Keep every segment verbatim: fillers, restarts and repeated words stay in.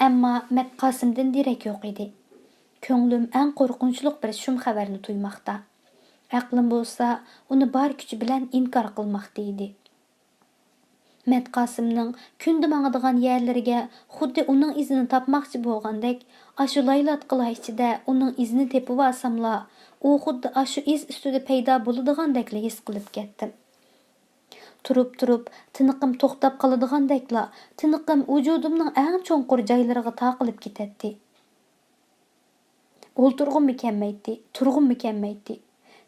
ئەمما مەتقاسىمدىن دېرەك يوق ئىدى. كۆڭلۈم ئەڭ قورقۇنچلۇق بىر شۇم خەۋەرنى تۇيماقتا. ئەقلىم بولسا ئۇنى بار كۈچى بىلەن ئىنكار قىلماقتا ئىدى. مەتقاسىمنىڭ كۈندە ماڭىدىغان يەرلىرىگە خۇددى ئۇنىڭ ئىزىنى تاپماقچى بولغاندەك، ئاشۇ لايلاتقۇلار ئىچىدە ئۇنىڭ ئىزىنى تېپىۋالساملا، ئۇ خۇددى ئاشۇ ئىز ئۈستىدە پەيدا بولىدىغاندەكلا ھېس قىلىپ كەتتىم. تۇرۇپ-تۇرۇپ تىنىقىم توختاپ قالىدىغاندەكلا، تىنىقىم ۋۇجۇدۇمنىڭ ئەڭ چوڭقۇر جايلىرىغا تاقىلىپ كېتەتتى. ئولتۇرغۇممۇ كەلمەيتتى، تۇرغۇممۇ كەلمەيتتى.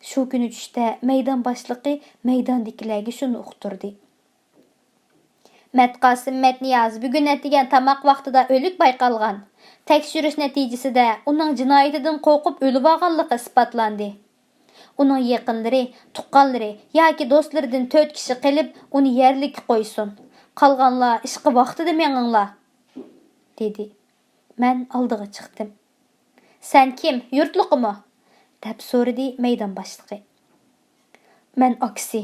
شۇ كۈنى چۈشتە مەيدان باشلىقى مەيداندىكىلەرگە شۇنى ئۇقتۇردى. مەتقاسىم مەتنىياز بۈگۈن ئەتىگەن تاماق ۋاقتىدا ئۆلۈك بايقالغان. تەكشۈرۈش نەتىجىسىدە ئۇنىڭ جىنايىتىدىن قورقۇپ ئۆلۈۋالغانلىقى ئىسپاتلاندى. ئۇنىڭ يېقىنلىرى، تۇغقانلىرى ياكى دوستلىرىدىن تۆت كىشى قېلىپ، ئۇنى يەرلىككە قويسۇن. قالغانلار ئىشقا ۋاقتىدا مېڭىڭلار، دېدى. مەن ئالدىغا چىقتىم. سەن كىم، يۇرتلۇقمۇ؟ دەپ سورىدى مەيدان باشلىقى. مەن ئاكىسى،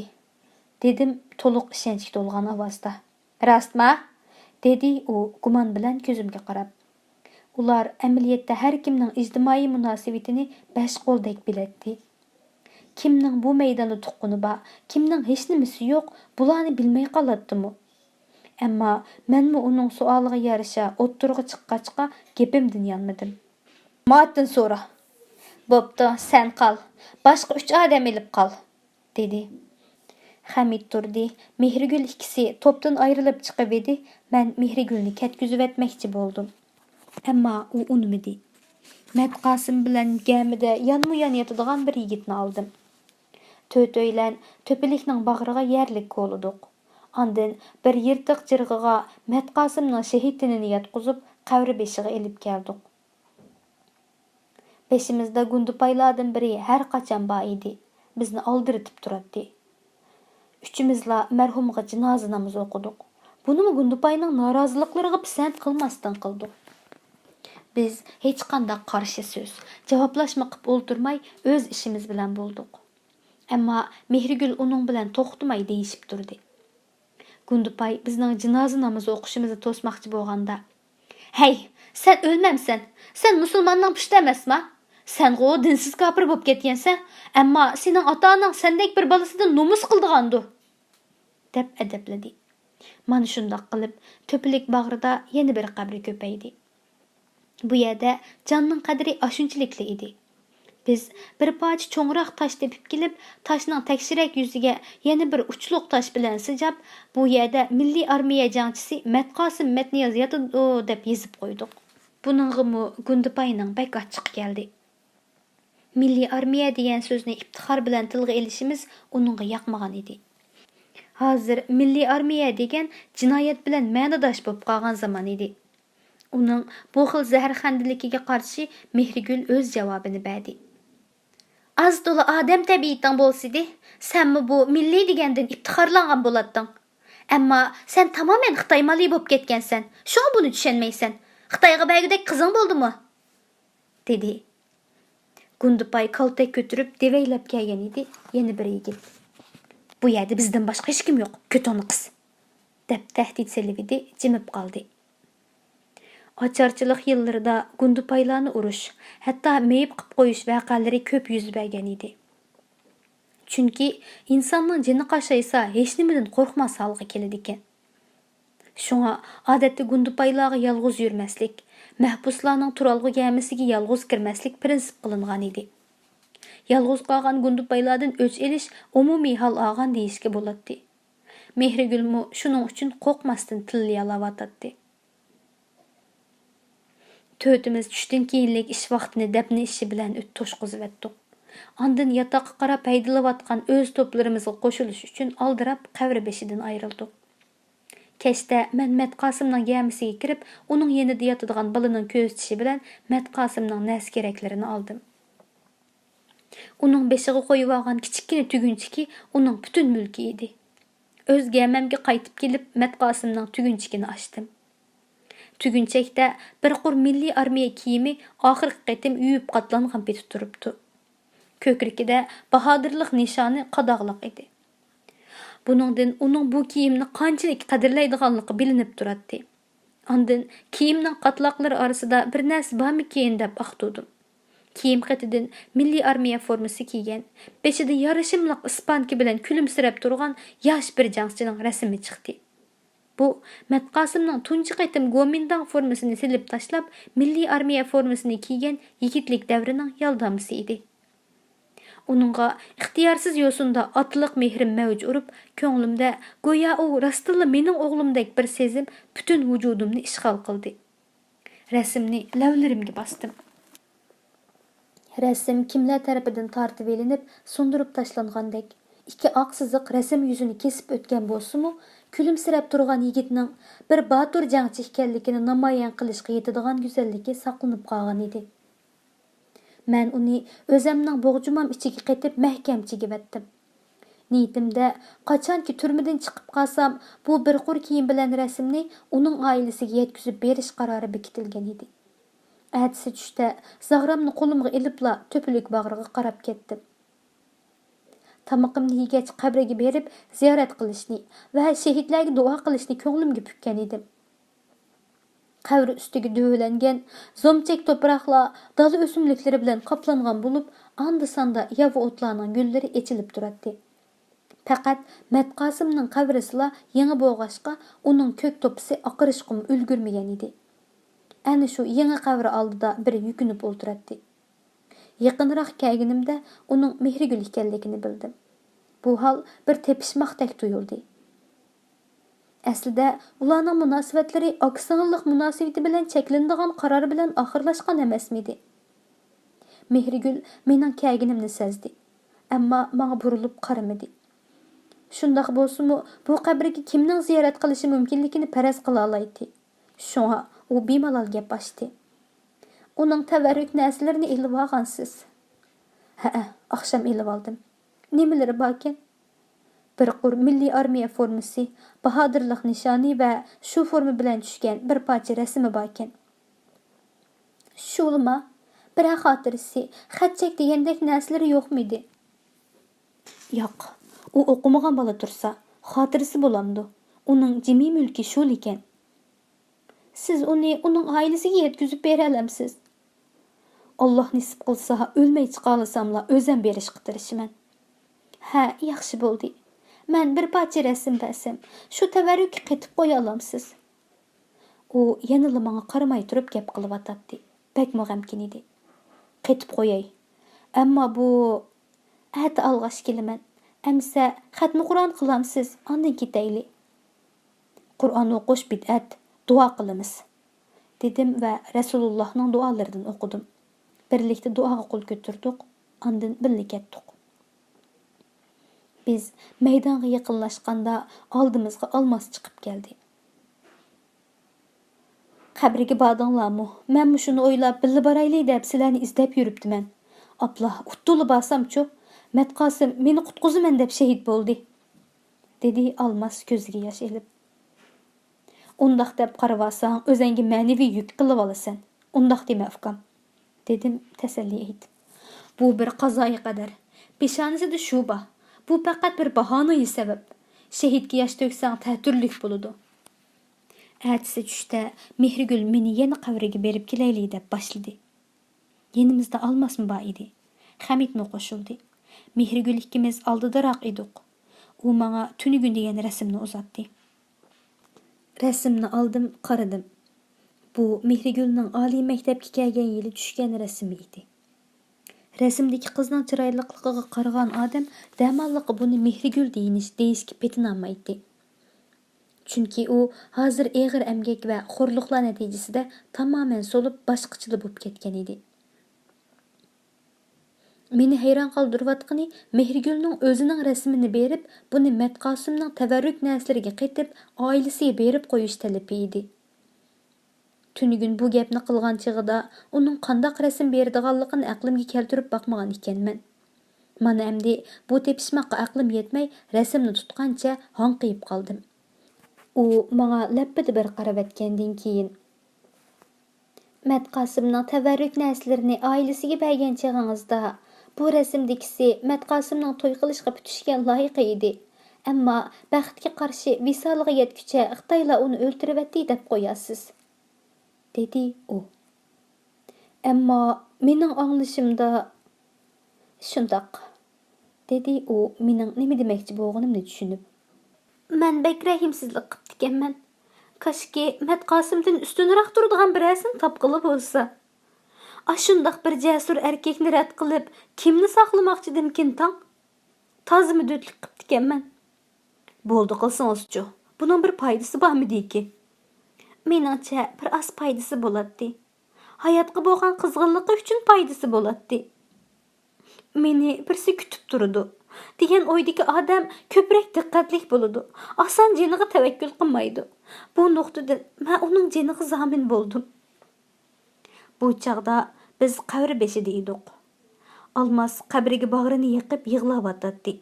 دېدىم تولۇق ئىشەنچكە تولغان ئاۋازدا. راستما؟ دېدى ئۇ گۇمان بىلەن كۆزۈمگە قاراپ. ئۇلار ئەمەلىيەتتە ھەر كىمنىڭ ئىجتىمائىي مۇناسىۋىتىنى بەش قولدەك بىلەتتى. كىمنىڭ بۇ مەيداندا تۇغقىنى بار، كىمنىڭ ھېچنېمىسى يوق، بۇلارنى بىلمەي قالاتتىمۇ؟ ئەمما مەنمۇ ئۇنىڭ سوئالىغا يارىشا ئوتتۇرىغا چىققاچقا گېپىمدىن يانمىدىم. ماتتىن سورا. بوپتۇ، سەن قال. باشقا ئۈچ ئادەم ئېلىپ قال، دېدى. خەمىت تۇردى، مېھرىگۈل ئىككىسى توپتىن ئايرىلىپ چىقىۋىدى، مەن مېھرىگۈلنى كەتكۈزۈۋەتمەكچى بولدۇم. ئەمما ئۇ ئۇنىمىدى. مەتقاسىم بىلەن گەمىدە يانمۇ يان ياتىدىغان بىر يىگىتنى ئالدىم. تۆتەيلەن تۆپىلىكنىڭ باغرىغا يەرلىك كولىدۇق. ئاندىن بىر يىرتىق جىرغىغا مەتقاسىمنىڭ شېھىت تېنىنى ياتقۇزۇپ، قەبرە بېشىغا ئېلىپ كەلدۇق. بېشىمىزدا گۇندىپايلاردىن بىرى ھەر قاچان بار ئىدى، بىزنى ئالدىرىتىپ تۇراتتى. ئۈچىمىزلا مەرھۇمغا جىنازا نامىزى ئوقۇدۇق. بۇنىمۇ گۇندىپاينىڭ نارازىلىقلىرىغا پىسەنت قىلماستىن قىلدۇق. بىز ھېچقانداق قارشى سۆز، جاۋابلاشما قىپ ئولتۇرماي، ئۆز ئىشىمىز بىلەن بولدۇق. ئەمما مېھرىگۈل ئۇنىڭ بىلەن توختىماي دېيىشىپ تۇردى. گۇندىپاي بىزنىڭ جىنازا نامىزى ئوقۇشىمىزنى توسماقچى بولغاندا، ھەي، سەن ئۆلمەمسەن؟ سەن مۇسۇلماننىڭ پۇشتى ئەمەسما؟ سەنغۇ دىنسىز كاپىر بولۇپ كەتكەنسەن، ئەمما سېنىڭ ئاتا-ئاناڭ سەندەك بىر بالىسىدىن نومۇس قىلىدىغاندۇ؟ دەپ ئەدەپلىدى. مانا شۇنداق قىلىپ، تۆپىلىك باغرىدا يەنە بىر قەبرە كۆپەيدى. بۇ يەردە جاننىڭ قەدرى ئاشۇنچىلىكلا ئىدى. بىز بىر پارچە چوڭراق تاش تېپىپ كېلىپ، تاشنىڭ تەكشىرەك يۈزىگە يەنە بىر ئۇچلۇق تاش بىلەن سىجاپ، بۇ يەردە مىللىي ئارمىيە جەڭچىسى مەتقاسىم مەتنىياز ياتىدۇ دەپ يېزىپ قويدۇق. بۇنىڭغىمۇ گۇندىپاينىڭ بەك ئاچچىقى كەلدى. مىللىي ئارمىيە دېگەن سۆزنى ئىپتىخار بىلەن تىلغا ئېلىشىمىز ئۇنىڭغا ياقمىغان ئىدى. ھازىر مىللىي ئارمىيە دېگەن جىنايەت بىلەن مەنىداش بولۇپ قالغان زامان ئىدى. ئۇنىڭ بۇ خىل زەھەرخەندىلىكىگە قارشى مېھرىگۈل ئۆز جاۋابىنى بەردى. ئاز تولا ئادەم تەبىئىتىڭ بولسىدى، سەنمۇ بۇ مىللىي دېگەندىن ئىپتىخارلانغان بولاتتىڭ. ئەمما سەن تامامەن خىتاي مالى بولۇپ كەتكەنسەن، شۇڭا بۇنى چۈشەنمەيسەن. خىتايغا بەرگۈدەك قىزىڭ بولدىمۇ؟ دېدى. گۇندىپاي كالتەك كۆتۈرۈپ دېۋەيلەپ كەلگەن ئىدى، يەنە بىر يىگىت. بۇ يەردە بىزدىن باشقا ھېچكىم يوق، كۆتۈڭنى قىس! دەپ تەھدىت سېلىۋىدى، جىمىپ قالدى. ئاچارچىلىق يىللىرىدا گۇندىپايلارنى ئۇرۇش، ھەتتا مېيىپ قىپ قويۇش ۋەقەلىرى كۆپ يۈز بەرگەن ئىدى. چۈنكى ئىنساننىڭ جېنى قاشايسا، ھېچنېمىدىن قورقماس ھالغا كېلىدىكەن. شۇڭا ئادەتتە گۇندىپايلارغا يالغۇز يۈرمەسلىك، مەھبۇسلارنىڭ تۇرالغۇ گەمىسىگە يالغۇز كىرمەسلىك پىرىنسىپ قىلىنغان ئىدى. يالغۇز قالغان گۇندىپايلاردىن ئۆچ ئېلىش ئومۇمىي ھال ئالغان دېيىشكە بولاتتى. مېھرىگۈلمۇ شۇنىڭ ئۈچۈن قورقماستىن تىللىيالاۋاتاتتى. تۆتىمىز چۈشتىن كېيىنلىك ئىش ۋاقتىنى دەپنە ئىشى بىلەن ئۆت-، توشقۇزۇۋەتتۇق. ئاندىن ياتاققا قاراپ ھەيدىلىۋاتقان ئۆز توپلىرىمىزغا قوشۇلۇش ئۈچۈن ئالدىراپ قەبرە بېشىدىن ئايرىلدۇق. كەچتە مەن مەتقاسىمنىڭ گەمىسىگە كىرىپ، ئۇنىڭ يېنىدا ياتىدىغان بالىنىڭ كۆزىتىشى بىلەن مەتقاسىمنىڭ نەرسە-كېرەكلىرىنى ئالدىم. ئۇنىڭ بېشىغا قويۇۋالغان كىچىككىنە تۈگۈنچىكى ئۇنىڭ پۈتۈن مۈلكى ئىدى. ئۆز گەمەمگە قايتىپ كېلىپ، مەتقاسىمنىڭ تۈگۈنچىكىنى ئاچتىم. تۈگۈنچەكتە بىر قۇر مىللىي ئارمىيە كىيىمى ئاخىرقى قېتىم يۇيۇپ قاتلانغان پېتى تۇرۇپتۇ. كۆكرىكىدە باھادىرلىق نىشانى قاداغلىق ئىدى. بۇنىڭدىن ئۇنىڭ بۇ كىيىمنى قانچىلىك قەدىرلەيدىغانلىقى بىلىنىپ تۇراتتى. ئاندىن كىيىمنىڭ قاتلاقلىرى ئارىسىدا بىر نەرسە بارمىكىن دەپ ئاختۇردۇم. كىيىم قېتىدىن مىللىي ئارمىيە فورمىسى كىيگەن، بېشىدا يارىشىملىق ئىسپانكا بىلەن كۈلۈمسىرەپ تۇرغان ياش بىر جەڭچىنىڭ رەسىمى چىقتى. بۇ، مەتقاسىمنىڭ تۇنجى قېتىم گومىنداڭ فورمىسىنى سېلىپ تاشلاپ، مىللىي ئارمىيە فورمىسىنى كىيگەن يىگىتلىك دەۋرىنىڭ يالدامىسى ئىدى. ئۇنىڭغا ئىختىيارسىز يوسۇندا ئاتىلىق مېھرىم مەۋج ئۇرۇپ، كۆڭلۈمدە گويا ئۇ راستتىنلا مېنىڭ ئوغلۇمدەك بىر سېزىم پۈتۈن ۋۇجۇدۇمنى ئىشغال قىلدى. رەسىمنى لەۋلىرىمگە باستىم. رەسىم كىملەر تەرىپىدىن تارتىۋېلىنىپ، سۇندۇرۇپ تاشلانغاندەك. ئىككى ئاق سىزىق رەسىم يۈزىنى كېسىپ ئۆتكەن بولسىمۇ، كۈلۈمسىرەپ تۇرغان يىگىتنىڭ بىر باتۇر جەڭچى ئىكەنلىكىنى نامايان قىلىشقا يېتىدىغان گۈزەللىكى ساقلىنىپ قالغان ئىدى. مەن ئۇنى ئۆزەمنىڭ بوغچىمام ئىچىگە قېتىپ مەھكەم چىگىۋەتتىم. نىيىتىمدە، قاچانكى تۈرمىدىن چىقىپ قالسام، بۇ بىر قۇر كىيىم بىلەن رەسىمنى ئۇنىڭ ئائىلىسىگە يەتكۈزۈپ بېرىش قارارى بېكىتىلگەن ئىدى. ئەتىسى چۈشتە زاغرامنى قولۇمغا ئېلىپلا تۆپىلىك باغرىغا قاراپ كەتتىم. تامىقىمنى يېگەچ قەبرىگە بېرىپ زىيارەت قىلىشنى ۋە شېھىتلەرگە دۇئا قىلىشنى كۆڭلۈمگە پۈككەن ئىدىم. قەبرە ئۈستىگە دۆۋىلەنگەن زومچەك توپراقلار دالا ئۆسۈملۈكلىرى بىلەن قاپلانغان بولۇپ، ئاندا-ساندا ياۋا ئوتلارنىڭ گۈللىرى ئېچىلىپ تۇراتتى. پەقەت مەتقاسىمنىڭ قەبرىسىلا يېڭى بولغاچقا، ئۇنىڭ كۆك توپىسى ئاقىرىشقىمۇ ئۈلگۈرمىگەن ئىدى. ئەنە شۇ يېڭى قەبرە ئالدىدا بىر يۈكۈنۈپ ئولتۇراتتى. يېقىنراق كەلگىنىمدە ئۇنىڭ مېھرىگۈل ئىكەنلىكىنى بىلدىم. بۇ ھال بىر تېپىشماقتەك تۇيۇلدى. ئەسلىدە ئۇلارنىڭ مۇناسىۋەتلىرى ئاكا-سىڭىللىق مۇناسىۋىتى بىلەن چەكلىنىدىغان قارار بىلەن ئاخىرلاشقان ئەمەسمىدى؟ مېھرىگۈل مېنىڭ كەلگىنىمنى سەزدى، ئەمما ماڭا بۇرۇلۇپ قارىمىدى. شۇنداق بولسىمۇ، بۇ قەبرىگە كىمنىڭ زىيارەت قىلىشى مۇمكىنلىكىنى پەرەز قىلالايتتى. شۇڭا ئۇ بىمالال گەپ ئاچتى. ئۇنىڭ تەۋەررۈك نەرسىلىرىنى ئېلىۋالغانسىز؟ ھەئە، ئاخشام ئېلىۋالدىم. نېمىلىرى باركەن؟ بىر قۇر مىللىي ئارمىيە فورمىسى، باھادىرلىق نىشانى ۋە شۇ فورما بىلەن چۈشكەن بىر پارچە رەسىمى باركەن. شۇلىما؟ بىرەر خاتىرىسى، خەت-چەك دېگەندەك نەرسىلىرى يوقمىدى؟ ياق، ئۇ ئوقۇمىغان بالا تۇرسا، خاتىرىسى بولامدۇ؟ ئۇنىڭ جىمى مۈلكى شۇلىكەن. سىز ئۇنى ئۇنىڭ ئائىلىسىگە يەتكۈزۈپ بېرەلەمسىز؟ ئاللاھ نېسىپ قىلسا، ئۆلمەي چىقالىساملا ئۆزەم بېرىشقا تىرىشىمەن. ھە، ياخشى بولدى. مەن بىر پارچە رەسىم بەرسەم، شۇ تەۋەررۈككە قېتىپ قويالامسىز؟ ئۇ يەنىلا ماڭا قارىماي تۇرۇپ گەپ قىلىۋاتاتتى. بەكمۇ غەمكىن ئىدى. قېتىپ قوياي. ئەمما بۇ، ئەتە ئالغاچ كېلىمەن. ئەمىسە خەتمە قۇرئان قىلامسىز، ئاندىن كېتەيلى. قۇرئان ئوقۇش بىدئەت، دۇئا قىلىمىز، دېدىم ۋە رەسۇلۇللاھنىڭ دۇئالىرىدىن ئوقۇدۇم. بىرلىكتە دۇئاغا قول كۆتۈردۇق، ئاندىن بىللە كەتتۇق. بىز مەيدانغا يېقىنلاشقاندا، ئالدىمىزغا ئالماس چىقىپ كەلدى. قەبرىگە باردىڭلارمۇ؟ مەن مۇشۇنى ئويلاپ، بىللە بارايلى دەپ سىلەرنى ئىزدەپ يۈرۈپتىمەن. ئاپلا، ئۇدۇللا بارسامچۇ؟ مەتقاسىم مېنى قۇتقۇزىمەن دەپ شېھىت بولدى، دېدى ئالماس كۆزىگە ياش ئېلىپ. ئۇنداق دەپ قارىۋالساڭ، ئۆزەڭگە مەنىۋى يۈك قىلىۋالىسەن. ئۇنداق دېمە، ئۇكام، دېدىم تەسەللى ئېيتىپ. بۇ بىر قازايى قەدەر. پېشانىسىدە شۇ بار. بۇ پەقەت بىر باھانىيى سەۋەب. شېھىتكە ياش تۆكسەڭ، تەتۈرلۈك بولىدۇ. ئەتىسى چۈشتە مېھرىگۈل مېنى يەنە قەبرىگە بېرىپ كېلەيلى دەپ باشلىدى. يېنىمىزدا ئالماسمۇ بار ئىدى. خەمىتمۇ قوشۇلدى. مېھرىگۈل ئىككىمىز ئالدىدىراق ئىدۇق. ئۇ ماڭا تۈنۈگۈن دېگەن رەسىمنى ئۇزاتتى. رەسىمنى ئالدىم، قارىدىم. بۇ مېھرىگۈلنىڭ ئالىي مەكتەپكە كەلگەن يىلى چۈشكەن رەسىمى ئىدى. رەسىمدىكى قىزنىڭ چىرايلىقلىقىغا قارىغان ئادەم دەماللىققا بۇنى مېھرىگۈل دېيىنىش، دېيىشكە پېتىنالمايتتى. چۈنكى ئۇ ھازىر ئېغىر ئەمگەك ۋە خورلۇقلار نەتىجىسىدە تامامەن سولۇپ، باشقىچىلا بولۇپ كەتكەن ئىدى. مېنى ھەيران قالدۇرۇۋاتقىنى مېھرىگۈلنىڭ ئۆزىنىڭ رەسىمىنى بېرىپ، بۇنى مەتقاسىمنىڭ تەۋەررۈك نەرسىلىرىگە قېتىپ، ئائىلىسىگە بېرىپ قويۇش تەلىپى ئىدى. تۈنۈگۈن بۇ گەپنى قىلغان چېغىدا ئۇنىڭ قانداق رەسىم بېرىدىغانلىقىنى ئەقلىمگە كەلتۈرۈپ باقمىغان ئىكەنمەن. مانا ئەمدى بۇ تېپىشماققا ئەقلىم يەتمەي، رەسىمنى تۇتقانچە ھاڭقىيىپ قالدىم. ئۇ ماڭا لەپپىدە بىر قارىۋەتكەندىن كېيىن، مەتقاسىمنىڭ تەۋەررۈك نەرسىلىرىنى ئائىلىسىگە بەرگەن چېغىڭىزدا، بۇ رەسىمدىكىسى مەتقاسىمنىڭ توي قىلىشقا پۈتۈشكەن لايىقى ئىدى. ئەمما بەختكە قارشى ۋىسالىغا يەتكۈچە خىتايلار ئۇنى ئۆلتۈرۈۋەتتى دەپ قويارسىز، دېدى ئۇ. ئەمما مېنىڭ ئاڭلىشىمدا، شۇنداق، دېدى ئۇ مېنىڭ نېمە دېمەكچى بولغىنىمنى چۈشىنىپ. مەن بەك رەھىمسىزلىك قىپتىكەنمەن. كاشكى مەت قاسىمدىن ئۈستۈنرەك تۇرىدىغان بىرەرسىنى تاپقىلى بولسا. ئاشۇنداق بىر جەسۇر ئەركەكنى رەت قىلىپ، كىمنى ساقلىماقچىدىمكىن تاڭ؟ تازىمۇ دۆتلۈك قىپتىكەنمەن. بولدى قىلسىڭىزچۇ، بۇنىڭ بىر پايدىسى بارمىدىكى؟ مېنىڭچە، بىر ئاز پايدىسى بولاتتى. ھاياتقا بولغان قىزغىنلىقى ئۈچۈن پايدىسى بولاتتى. مېنى بىرسى كۈتۈپ تۇرىدۇ دېگەن ئويدىكى ئادەم كۆپرەك دىققەتلىك بولىدۇ، ئاسان جېنىغا تەۋەككۈل قىلمايدۇ. بۇ نۇقتىدىن مەن ئۇنىڭ جېنىغا زامىن بولدۇم. بۇ چاغدا بىز قەبرە بېشىدا ئىدۇق. ئالماس قەبرىگە باغرىنى يېقىپ يىغلاۋاتاتتى.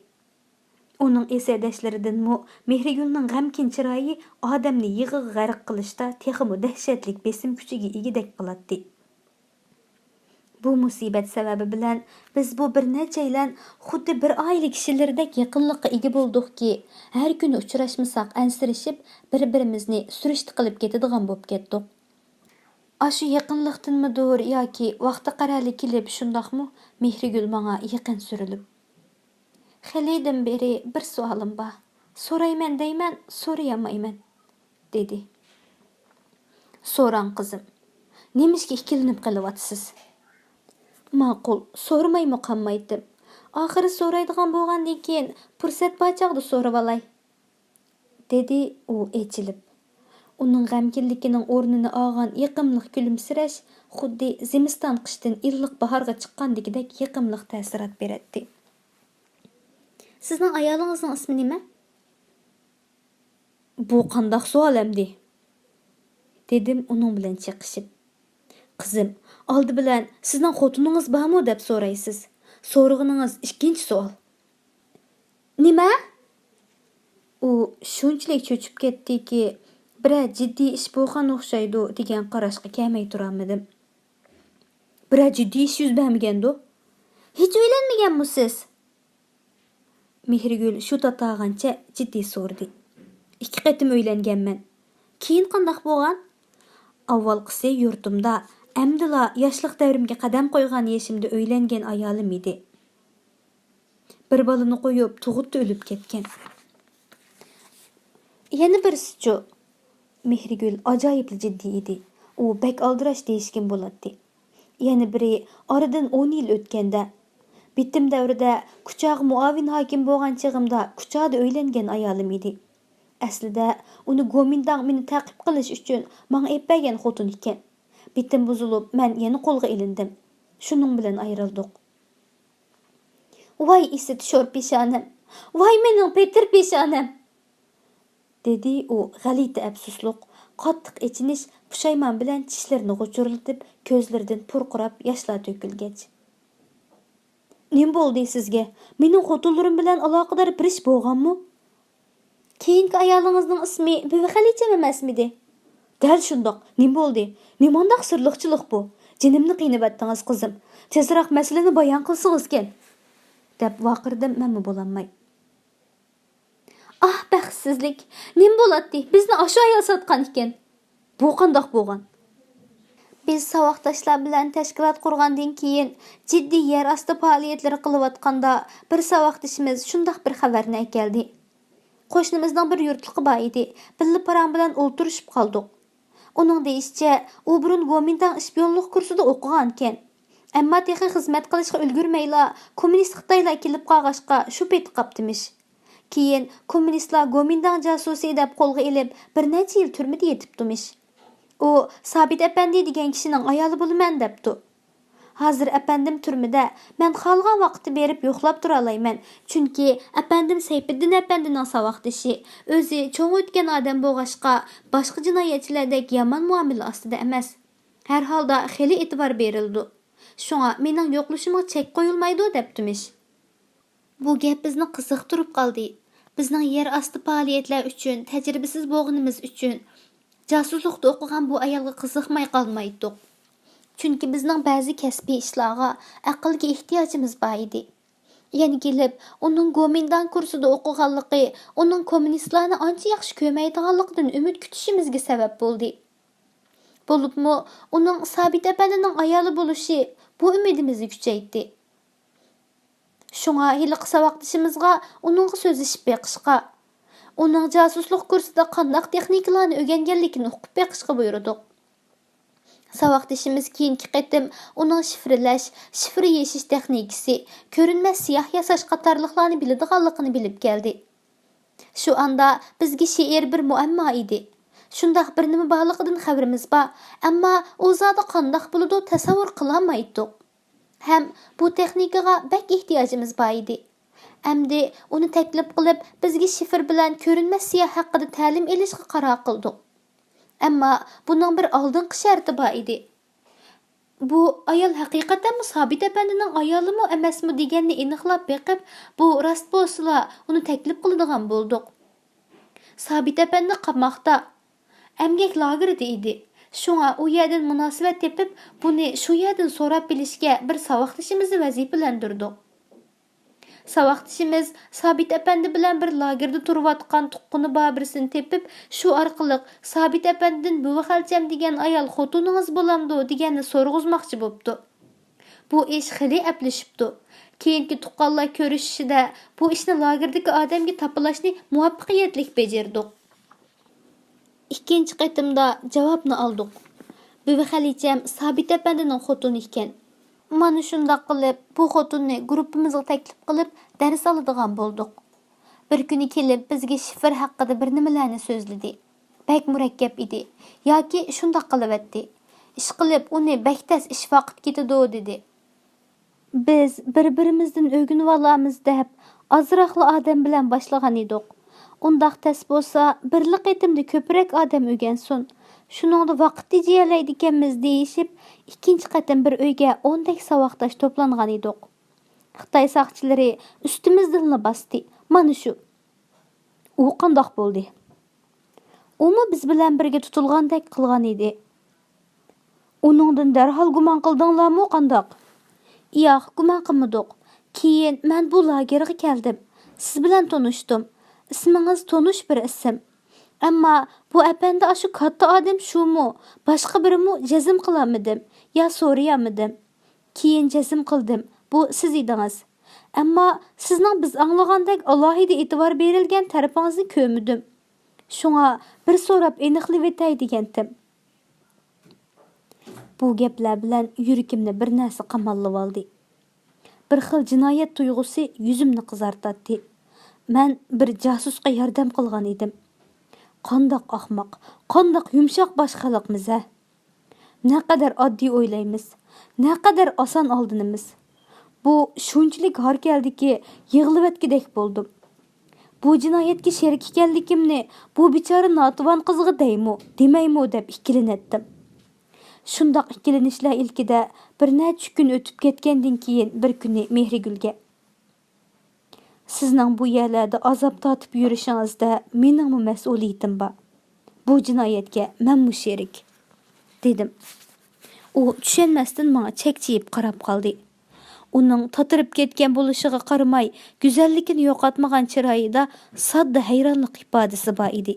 ئۇنىڭ ئېسەدەشلىرىدىنمۇ مېھرىگۈلنىڭ غەمكىن چىرايى ئادەمنى يىغىغا غەرق قىلىشتا تېخىمۇ دەھشەتلىك بېسىم كۈچىگە ئىگىدەك قىلاتتى. بۇ مۇسىبەت سەۋەبى بىلەن بىز بۇ بىر نەچچەيلەن خۇددى بىر ئائىلە كىشىلىرىدەك يېقىنلىققا ئىگە بولدۇقكى، ھەر كۈنى ئۇچراشمىساق ئەنسىرىشىپ، بىر-بىرىمىزنى سۈرۈشتە قىلىپ كېتىدىغان بولۇپ كەتتۇق. ئاشۇ يېقىنلىقتىنمىدۇر ياكى ۋاقتى قەرەلى كېلىپ شۇنداقمۇ، مېھرىگۈل ماڭا يېقىن سۈرۈلۈپ، خېلىدىن بېرى بىر سوئالىم بار. سورايمەن دەيمەن، سورىيالمايمەن، دېدى. سوراڭ، قىزىم. نېمىشقا ئىككىلىنىپ قېلىۋاتىسىز؟ ماقۇل، سورىمايمۇ قالمايتتىم. ئاخىرى سورايدىغان بولغاندىن كېيىن، پۇرسەت بار چاغدا سورىۋالاي، دېدى ئۇ ئېچىلىپ. ئۇنىڭ غەمكىنلىكىنىڭ ئورنىنى ئالغان يېقىملىق كۈلۈمسىرەش خۇددى زىمىستان قىشتىن ئىللىق باھارغا چىققاندىكىدەك يېقىملىق تەسىرات بېرەتتى. سىزنىڭ ئايالىڭىزنىڭ ئىسمى نېمە؟ بۇ قانداق سوئال ئەمدى؟ دېدىم ئۇنىڭ بىلەن چېقىشىپ. قىزىم، ئالدى بىلەن سىزنىڭ خوتۇنىڭىز بارمۇ دەپ سورايسىز. سورىغىنىڭىز ئىككىنچى سوئال. نېمە؟ ئۇ شۇنچىلىك چۆچۈپ كەتتىكى، بىرەر جىددىي ئىش بولغان ئوخشايدۇ دېگەن قاراشقا كەلمەي تۇرالمىدىم. بىرەر جىددىي ئىش يۈز بەرمىگەندۇ؟ ھېچ ئۆيلەنمىگەنمۇ سىز؟ مېھرىگۈل شۇ تاتارغانچە جىددىي سورىدى. ئىككى قېتىم ئۆيلەنگەنمەن. كېيىن قانداق بولغان؟ ئاۋۋالقىسى يۇرتۇمدا، ئەمدىلا ياشلىق دەۋرىمگە قەدەم قويغان يېشىمدا ئۆيلەنگەن ئايالىم ئىدى. بىر بالىنى قويۇپ، تۇغۇتتا ئۆلۈپ كەتكەن. يەنە بىرسىچۇ؟ مېھرىگۈل ئاجايىپلا جىددىي ئىدى. ئۇ بەك ئالدىراش دېيىشكىمۇ بولاتتى. يەنە بىرى، ئارىدىن ئون يىل ئۆتكەندە، بىتىم دەۋرىدە كۇچاغا مۇئاۋىن ھاكىم بولغان چېغىمدا كۇچادا ئۆيلەنگەن ئايالىم ئىدى. ئەسلىدە ئۇنى گومىنداڭ مېنى تەقىب قىلىش ئۈچۈن ماڭا ئېلىپ بەرگەن خوتۇن ئىكەن. بىتىم بۇزۇلۇپ، مەن يەنە قولغا ئېلىندىم. شۇنىڭ بىلەن ئايرىلدۇق. ۋاي ئىسىت شور پېشانەم! ۋاي مېنىڭ پېتىر پېشانەم! دېدى ئۇ غەلىتە ئەپسۇسلۇق، قاتتىق ئېچىنىش، پۇشايمان بىلەن چىشلىرىنى غۇچۇرلىتىپ، كۆزلىرىدىن پۇرقىراپ ياشلار تۆكۈلگەچ. نېمە بولدى سىزگە؟ مېنىڭ خوتۇنلىرىم بىلەن ئالاقىدار بىر ئىش بولغانمۇ؟ كېيىنكى ئايالىڭىزنىڭ ئىسمى بۈۋى خەلىچەم ئەمەسمىدى؟ دەل شۇنداق. نېمە بولدى؟ نېمانداق سىرلىقچىلىق بۇ؟ جېنىمنى قىينىۋەتتىڭىز، قىزىم. تېزراق مەسىلىنى بايان قىلسىڭىزكەن! دەپ ۋارقىرىدىم مەنمۇ بولالماي. ئاھ، بەختسىزلىك! نېمە بولاتتى؟ بىزنى ئاشۇ ئايال ساتقان ئىكەن. بۇ قانداق بولغان؟ بىز ساۋاقداشلار بىلەن تەشكىلات قۇرغاندىن كېيىن، جىددىي يەر ئاستى پائالىيەتلىرى قىلىۋاتقاندا، بىر ساۋاقدىشىمىز شۇنداق بىر خەۋەرنى ئەكەلدى. قوشنىمىزنىڭ بىر يۇرتلۇقى بار ئىدى، بىللە پاراڭ بىلەن ئولتۇرۇشۇپ قالدۇق. ئۇنىڭ دېيىشىچە، ئۇ بۇرۇن گومىنداڭ ئىشپىيونلۇق كۇرسىدا ئوقۇغانىكەن. ئەمما تېخى خىزمەت قىلىشقا ئۈلگۈرمەيلا، كوممۇنىست خىتايلار كېلىپ قالغاچقا، شۇ پېتى قاپتىمىش. كېيىن كوممۇنىستلار گومىنداڭ جاسۇسى دەپ قولغا ئېلىپ، بىر نەچچە يىل تۈرمىدە يېتىپتىمىش. ئۇ سابىت ئەپەندى دېگەن كىشىنىڭ ئايالى بولىمەن دەپتۇ. ھازىر ئەپەندىم تۈرمىدە، مەن خالىغان ۋاقىتتا بېرىپ يوقلاپ تۇرالايمەن، چۈنكى ئەپەندىم سەيپىددىن ئەپەندىنىڭ ساۋاقدىشى، ئۆزى چوڭ ئۆتكەن ئادەم بولغاچقا، باشقا جىنايەتچىلەردەك يامان مۇئامىلە ئاستىدا ئەمەس. ھەر ھالدا خېلى ئېتىبار بېرىلىدۇ. شۇڭا مېنىڭ يوقلىشىمغا چەك قويۇلمايدۇ دەپتىمىش. بۇ گەپ بىزنى قىزىقتۇرۇپ قالدى. بىزنىڭ يەر ئاستى پائالىيەتلەر ئۈچۈن تەجرىبىسىز بولغىنىمىز ئۈچۈن، جاسۇسلۇقتا ئوقۇغان بۇ ئايالغا قىزىقماي قالمايتتۇق. چۈنكى بىزنىڭ بەزى كەسپىي ئىشلارغا، ئەقىلگە ئېھتىياجىمىز بار ئىدى. يەنە كېلىپ، ئۇنىڭ گومىنداڭ كۇرسىدا ئوقۇغانلىقى ئۇنىڭ كوممۇنىستلارنى ئانچە ياخشى كۆرمەيدىغانلىقىدىن ئۈمىد كۈتۈشىمىزگە سەۋەب بولدى. بولۇپمۇ ئۇنىڭ سابىت ئەپەندىنىڭ ئايالى بولۇشى بۇ ئۈمىدىمىزنى كۈچەيتتى. شۇڭا ھېلىقى ساۋاقدىشىمىزغا ئۇنىڭغا سۆزلىشىپ بېقىشقا، ئۇنىڭ جاسۇسلۇق كۇرسىدا قانداق تېخنىكىلارنى ئۆگەنگەنلىكىنى ئۇقۇپ بېقىشقا بۇيرۇدۇق. ساۋاقدىشىمىز كېيىنكى قېتىم ئۇنىڭ شىفىرلەش، شىفىر يېشىش تېخنىكىسى، كۆرۈنمەس سىياھ ياساش قاتارلىقلارنى بىلىدىغانلىقىنى بىلىپ كەلدى. شۇ ئاندا بىزگە شېئىر بىر مۇئەمما ئىدى. شۇنداق بىر نېمە بارلىقىدىن خەۋىرىمىز بار، ئەمما ئۇ زادى قانداق بولىدۇ، تەسەۋۋۇر قىلالمايتتۇق. ھەم بۇ تېخنىكىغا بەك ئېھتىياجىمىز بار ئىدى. ئەمدى ئۇنى تەكلىپ قىلىپ، بىزگە شىفىر بىلەن كۆرۈنمەس سىياھ ھەققىدە تەلىم ئېلىشقا قارار قىلدۇق. ئەمما بۇنىڭ بىر ئالدىنقى شەرتى بار ئىدى. بۇ ئايال ھەقىقەتەنمۇ سابىت ئەپەندىنىڭ ئايالىمۇ ئەمەسمۇ دېگەننى ئېنىقلاپ بېقىپ، بۇ راست بولسىلا، ئۇنى تەكلىپ قىلىدىغان بولدۇق. سابىت ئەپەندى قاماقتا، ئەمگەك لاگېرىدا ئىدى. شۇڭا ئۇ يەردىن مۇناسىۋەت تېپىپ، بۇنى شۇ يەردىن سوراپ بىلىشكە بىر ساۋاقدىشىمىزنى ۋەزىپىلەندۈردۇق. ساۋاقدىشىمىز سابىت ئەپەندى بىلەن بىر لاگېردا تۇرۇۋاتقان تۇغقىنى بار بىرسىنى تېپىپ، شۇ ئارقىلىق سابىت ئەپەندىدىن بۈۋى خەلچەم دېگەن ئايال خوتۇنىڭىز بولامدۇ دېگەننى سورىغۇزماقچى بوپتۇ. بۇ ئىش خېلى ئەپلىشىپتۇ. كېيىنكى تۇغقانلار كۆرۈشۈشىدە بۇ ئىشنى لاگېردىكى ئادەمگە تاپىلاشنى مۇۋەپپەقىيەتلىك بېجىردۇق. ئىككىنچى قېتىمدا جاۋابنى ئالدۇق. بۈۋى خەلچەم سابىت ئەپەندىنىڭ خوتۇنى ئىكەن. مانا شۇنداق قىلىپ، بۇ خوتۇننى گۇرۇپپىمىزغا تەكلىپ قىلىپ، دەرس ئالىدىغان بولدۇق. بىر كۈنى كېلىپ، بىزگە شىفىر ھەققىدە بىر نېمىلەرنى سۆزلىدى. بەك مۇرەككەپ ئىدى. ياكى شۇنداق قىلىۋەتتى. ئىشقىلىپ، ئۇنى بەك تەس ئىش ۋاقىت كېتىدۇ، دېدى. بىز بىر-بىرىمىزدىن ئۆگىنىۋالارمىز دەپ، ئازراقلا ئادەم بىلەن باشلىغان ئىدۇق. ئۇنداق تەس بولسا، بىرلا قېتىمدا كۆپرەك ئادەم ئۆگەنسۇن. شۇنىڭدا ۋاقىت تېجىيەلەيدىكەنمىز، دېيىشىپ، ئىككىنچى قېتىم بىر ئۆيگە ئوندەك ساۋاقداش توپلانغان ئىدۇق. خىتاي ساقچىلىرى ئۈستىمىزدىنلا باستى. مانا شۇ. ئۇ قانداق بولدى؟ ئۇمۇ بىز بىلەن بىرگە تۇتۇلغاندەك قىلغان ئىدى. ئۇنىڭدىن دەرھال گۇمان قىلدىڭلارمۇ قانداق؟ ياق، گۇمان قىلمىدۇق. كېيىن مەن بۇ لاگېرغا كەلدىم. سىز بىلەن تونۇشتۇم. ئىسمىڭىز تونۇش بىر ئىسىم. ئەمما بۇ ئەپەندى ئاشۇ كاتتا ئادەم شۇمۇ، باشقا بىرىمۇ جەزم قىلالمىدىم يا سورىيالمىدىم. كېيىن جەزم قىلدىم، بۇ سىز ئىدىڭىز. ئەمما سىزنىڭ بىز ئاڭلىغاندەك ئالاھىدە ئېتىبار بېرىلگەن تەرىپىڭىزنى كۆرمىدىم. شۇڭا بىر سوراپ ئېنىقلىۋېتەي دېگەنتىم. بۇ گەپلەر بىلەن يۈرىكىمنى بىر نەرسە قاماللىۋالدى. بىر خىل جىنايەت تۇيغۇسى يۈزۈمنى قىزارتاتتى. مەن بىر جاسۇسقا ياردەم قىلغان ئىدىم. قانداق ئاخماق، قانداق يۇمشاق باش خەلقمىز ھە! نەقەدەر ئاددىي ئويلايمىز، نەقەدەر ئاسان ئالدىنىمىز. بۇ شۇنچىلىك ھار كەلدىكى، يىغلىۋەتكۈدەك بولدۇم. بۇ جىنايەتكە شېرىك ئىكەنلىكىمنى بۇ بىچارە ناتىۋان قىزغا دەيمۇ، دېمەيمۇ دەپ ئىككىلىنەتتىم. شۇنداق ئىككىلىنىشلەر ئىلكىدە بىر نەچچە كۈن ئۆتۈپ كەتكەندىن كېيىن بىر كۈنى مېھرىگۈلگە، سىزنىڭ بۇ يەرلەردە ئازاب تارتىپ يۈرۈشىڭىزدە مېنىڭمۇ مەسئۇلىيىتىم بار. بۇ جىنايەتكە مەنمۇ شېرىك، دېدىم. ئۇ چۈشەنمەستىن ماڭا چەكچىيىپ قاراپ قالدى. ئۇنىڭ تاتىرىپ كەتكەن بولۇشىغا قارىماي، گۈزەللىكىنى يوقاتمىغان چىرايىدا ساددا ھەيرانلىق ئىپادىسى بار ئىدى.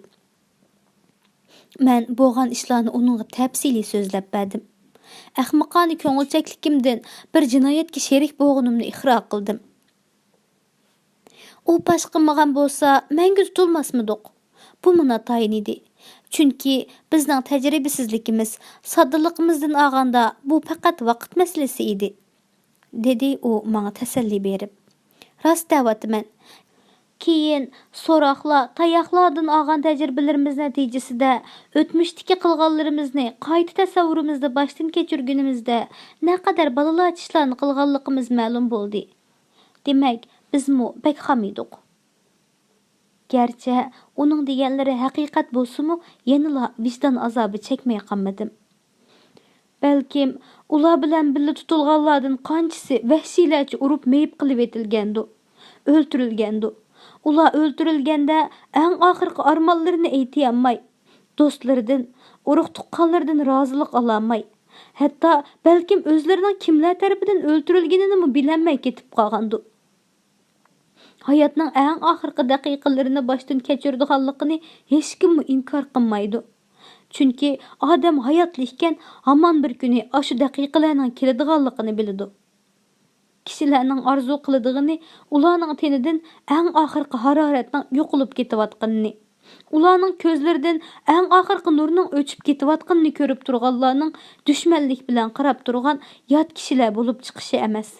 مەن بولغان ئىشلارنى ئۇنىڭغا تەپسىلىي سۆزلەپ بەردىم. ئەخمىقانە كۆڭۈلچەكلىكىمدىن بىر جىنايەتكە شېرىك بولغىنىمنى ئىقرار قىلدىم. ئۇ پاش قىلمىغان بولسا، مەڭگۈ تۇتۇلماسمىدۇق؟ بۇمۇ ناتايىن ئىدى. چۈنكى بىزنىڭ تەجرىبىسىزلىكىمىز، ساددىلىقىمىزدىن ئالغاندا، بۇ پەقەت ۋاقىت مەسىلىسى ئىدى، دېدى ئۇ ماڭا تەسەللى بېرىپ. راست دەۋاتىمەن. كېيىن سوراقلار، تاياقلاردىن ئالغان تەجرىبىلىرىمىز نەتىجىسىدە، ئۆتمۈشتىكى قىلغانلىرىمىزنى قايتا تەسەۋۋۇرىمىزدا باشتىن كەچۈرگىنىمىزدە، نەقەدەر بالىلارچە ئىشلارنى قىلغانلىقىمىز مەلۇم بولدى. دېمەك، بىزمۇ بەك خام ئىدۇق. گەرچە ئۇنىڭ دېگەنلىرى ھەقىقەت بولسىمۇ، يەنىلا ۋىجدان ئازابى چەكمەي قالمىدىم. بەلكىم ئۇلار بىلەن بىللە تۇتۇلغانلاردىن قانچىسى ۋەھشىيلەرچە ئۇرۇپ مېيىپ قىلىۋېتىلگەندۇ، ئۆلتۈرۈلگەندۇ. ئۇلار ئۆلتۈرۈلگەندە ئەڭ ئاخىرقى ئارمانلىرىنى ئېيتىيالماي، دوستلىرىدىن، ئۇرۇق-تۇغقانلىرىدىن رازىلىق ئالالماي، ھەتتا بەلكىم ئۆزلىرىنىڭ كىملەر تەرىپىدىن ئۆلتۈرۈلگىنىنىمۇ بىلەلمەي كېتىپ قالغاندۇ. ھاياتنىڭ ئەڭ ئاخىرقى دەقىقىلىرىنى باشتىن كەچۈرىدىغانلىقىنى ھېچكىممۇ ئىنكار قىلمايدۇ. چۈنكى ئادەم ھاياتلا ئىكەن، ھامان بىر كۈنى ئاشۇ دەقىقىلەرنىڭ كېلىدىغانلىقىنى بىلىدۇ. كىشىلەرنىڭ ئارزۇ قىلىدىغىنى ئۇلارنىڭ تېنىدىن ئەڭ ئاخىرقى ھارارەتنىڭ يوقىلىپ كېتىۋاتقىنىنى، ئۇلارنىڭ كۆزلىرىدىن ئەڭ ئاخىرقى نۇرنىڭ ئۆچۈپ كېتىۋاتقىنىنى كۆرۈپ تۇرغانلارنىڭ دۈشمەنلىك بىلەن قاراپ تۇرغان يات كىشىلەر بولۇپ چىقىشى ئەمەس.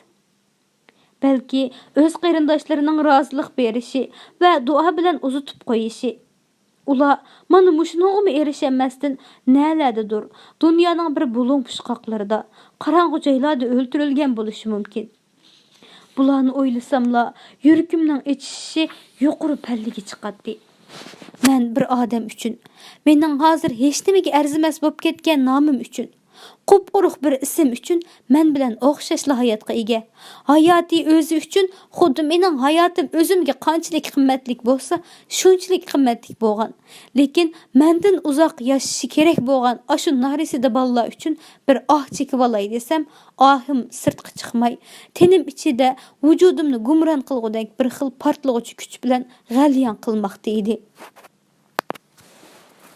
بەلكى ئۆز قېرىنداشلىرىنىڭ رازىلىق بېرىشى ۋە دۇئا بىلەن ئۇزىتىپ قويۇشى. ئۇلار مانا مۇشۇنىڭغىمۇ ئېرىشەلمەستىن، نەلەردىدۇر، دۇنيانىڭ بىر بۇلۇڭ پۇچقاقلىرىدا، قاراڭغۇ جايلاردا ئۆلتۈرۈلگەن بولۇشى مۇمكىن. بۇلارنى ئويلىساملا، يۈرىكىمنىڭ ئېچىشىشى يۇقىرى پەللىگە چىقاتتى. مەن بىر ئادەم ئۈچۈن، مېنىڭ ھازىر ھېچنېمىگە ئەرزىمەس بولۇپ كەتكەن نامىم ئۈچۈن، قۇپقۇرۇق بىر ئىسىم ئۈچۈن مەن بىلەن ئوخشاشلا ھاياتقا ئىگە. ھاياتى ئۆزى ئۈچۈن خۇددى مېنىڭ ھاياتىم ئۆزۈمگە قانچىلىك قىممەتلىك بولسا، شۇنچىلىك قىممەتلىك بولغان. لېكىن مەندىن ئۇزاق ياشىشى كېرەك بولغان ئاشۇ نارەسىدە بالىلار ئۈچۈن بىر ئاھ چېكىۋالاي دېسەم، ئاھىم سىرتقا چىقماي، تېنىم ئىچىدە ۋۇجۇدۇمنى گۇمران قىلغۇدەك بىر خىل پارتلىغۇچى كۈچ بىلەن غەليان قىلماقتا ئىدى.